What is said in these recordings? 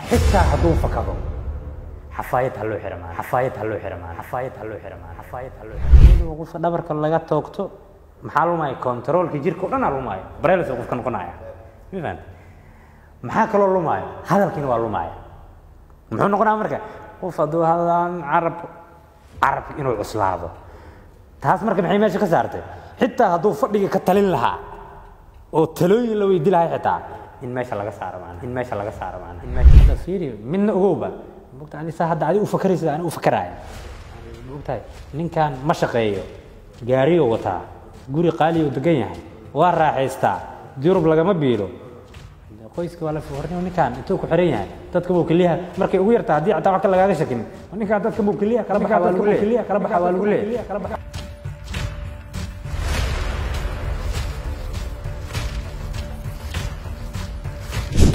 Xitaa hadduu fakado, xafaayad ha loo xira maana, xafaayad ha loo xira maana, xafaayad ha loo xira maana, xafaayad ha loo xira. Qofka dhabarka laga toogto maxaa lumaya? Controlka jirka o dhan aa lumaya, paralysis qofka noqonaya, ma fahamtay? Maxaa kaloo lumaya? Hadalkiina waa lumaya. Muxuu noqonaya marka qof hadduu hadlaan carab inuu cuslaado? Taas marka maxay meesha ka saartay? Xitaa hadduu fadhiga ka talin lahaa oo talooyin la weydi lahay, xitaa in meesha laga saaro maana, in meesha laga saaro maana, in meesha fiiri. Midna ogowba, mogta ani saa hadda adi u fakaraysa, ani u fakaraaya, mogtahay, ninkan ma shaqeeyo, gaariyuu wataa, guri qaaliyu degan yahay, waa raaxaystaa, Yurub lagama biilo, qoyska waa la horniyo. Ninkan intuu ku xiran yahay dadka buu keliyaha markay ugu yartaa, haddii xataa wax kale lagaaga shakin, ninkan dadka buu keliyaha kala baxa, waa lagu leeyahay, kala baxa waa lagu leeyahay, kala baxa.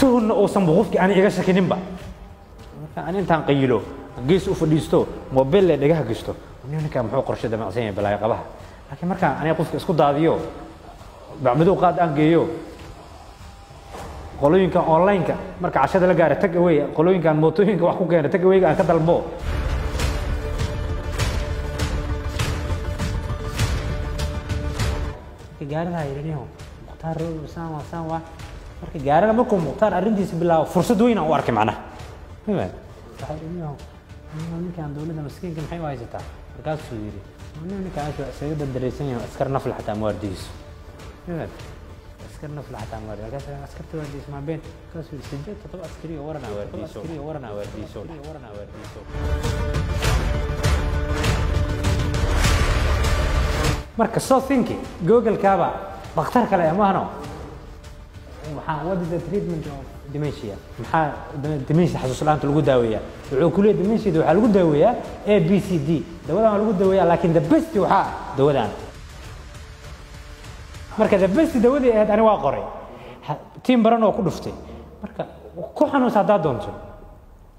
Tuhunna uusan qofkii ani iga shakininba. Marka ani intaan qayilo, gees u fadhiisto, mobile le dhagaha gashto, ninkan muxuu qorshe damacsan yahay, balaayo qabaha. Laakiin markaan aniga qofka isku daadiyo, bacmadow qaad aan geeyo, qolooyinkan online-ka marka cashada la gaara tag away, qolooyinkan mootooyinka wax ku keena tag awayga aan ka dalbo. Marka gaaridaa yidhi Mukhtaar saan waa, saan waa. Marka gaarida markuu Mukhtaar arrintiisa bilaabo, fursad weyn aan u arkay macnaha. Waxaa yidhi, ninkan dowladda maskiinka maxay u haysataa? Markaasuu yidhi, ninkaan waa isaga dardaraysan yahay, askar nafla xataa ma waardiyiso, askar nafla xataa ma waardiyo. Markaas askarta waardiyiso maa been? Markaasuu yidhi, 8 7 askari oo waranaa waardiyiso, askari oo waranaa waardiyiso, waranaa waardiyiso. Marka so thinking Google-kaaba dhakhtar kale maahno. Maxaa, what is the treatment of dementia? Maxaa dementia, xasuus la'aanta lagu daaweeyaa? Wuxuu ku leeyahay dementia waxaa lagu daaweeyaa A B C D, dawadan waa lagu daaweeyaa, laakiin the best waxaa dawadan. Marka the best dawadii ahayd ani waa qoray, tiim baran oo ku dhuftay. Marka ku xanuunsa haddaad doonto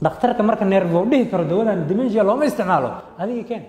dhakhtarka, marka nervo dhihi karo dawadan dementia looma isticmaalo, adiga keen.